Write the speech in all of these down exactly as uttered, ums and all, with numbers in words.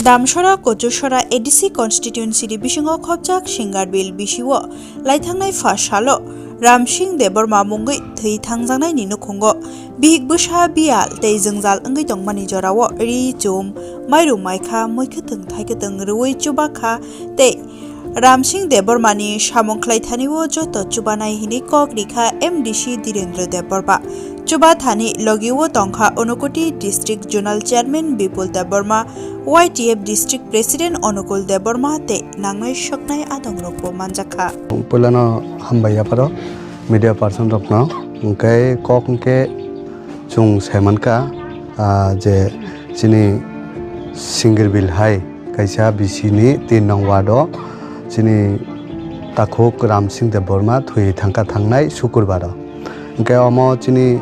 Damsora Kochusora A D C constituency ni bisingo khopjak Singarbil bisio laithangnai pha salo Ramsing Debbarma mungwi thwi thangjaknaini nukhungo bihik bwsa biyal tei jwngjal wngwi tongmani jorao ri chum, mairum maikha, muikwthwng thaikwthwng rwui chubakha tei Ramsing Debbarmani samung khlaithanio joto chubanai hinwi kok rikha M D C Dhirendra Debbarma. Chubathani logio tongkha Unakoti District Zonal Chairman Bipul Debbarma, Y T F District President Onukul Debbarma tei nangnai soknai adongrokbo manjakha. Puilano hambai yapharo media person rokno, hwnkhe kok hwnkhe chwng saimankha, ah, je chini Singirbil hai kaisa B C ni tin nong ward o chini takhuk Ramsing Debbarma thwi thangkha thangnai sukurbar o. Hwnkhe omo chini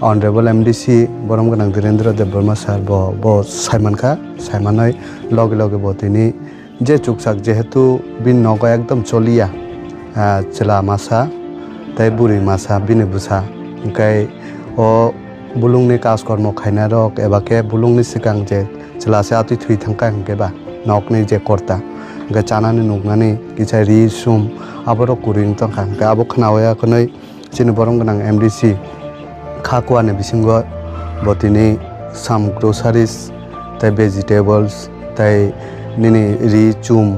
Honorable M D C borom gwnang Dhirendra Debbarma sir bo, bo saimankha, saimanwi loge loge bo tini je chuksak, jehetu bini nogo ekdom choliya, ah, chwla masa tei bwrwi masa bini bwsa, hwnkhe o bulungni kaj kormo khainai rok eba khe bulungni swkang je chwla se atwi thwi thangkha hwnkhe ba nokni je korta hwnkhe chanani nuknani kisa ri sum aborok kwrwi wng tongkha, hwnkhe abo khnaui akhwnwi chini borom gwnang M D C kha kuani bisingo bo tini some groceries tei vegetables tei nini ri chum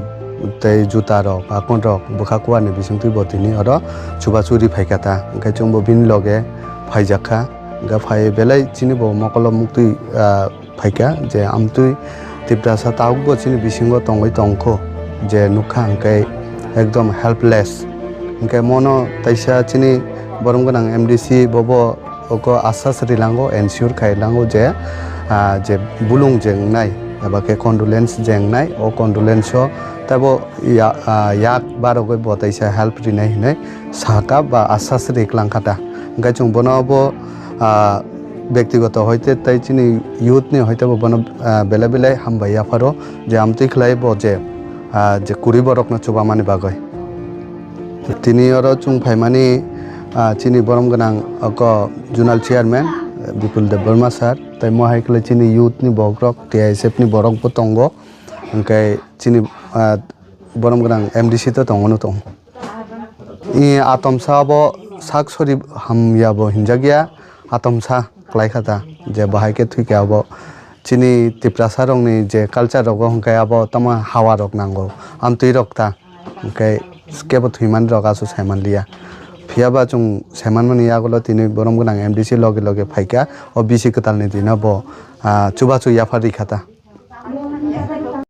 tei juta rok akon rok bwkha kuani bisingtwi bo tini oro chubachu ri phaikha ta, hwnkhe chwngbo bini loge phaijakha, hwnkhe phai belai chini bo mokolo muktwi, ah, phaikha je amtwi Tiprasa tabukbo chini bisingo tongwi tongkho je nukha hwnkhe ekdom helpless. Hwnkhe mono taisa chini borom gwnang M D C bobo oko asas rilango, ensure khailango je, ah, je bulung je wngnai eba khe condolence je wngnai, o condolence o teibo ya-, ah, yak barogwi bo taisa help rinai hinwi sakha ba asas ri klangkha ta. Hwnkhe chwng bono bo, ah, Bektigoto hoite tei chini youth ni hoite bo bono, ah, belai belai hambai yapharo je amtwi khlai bo je, ah, je kwrwi borokno chubamani bagwi. Tini oro chwng phaimani, ah, chini borom gwnang oko zonal chairman, eh, Bipul Debbarma sir, tei mohai khlai chini youth ni bokrok, T I S F ni borok bo tongo, hwnkhe chini, ah, borom gwnang M D C to tongo no tongo. I atomsa bo sak sori hamya bo hinjakya, atomsa klaikha ta, je bahai khe thwikhe abo chini Tiprasa rokni je culture rogo hwnkhe abo tamo hawa rok nango, amtwi rok ta, hwnkhe kebo thwimani rok aswk saimanliya. Phiyaba chwng saimanmani yagulo tini borom gwnang M D C loge loge phaikha, o bisi kwtalni dino bo, ah, chubachu yaphar rikha ta.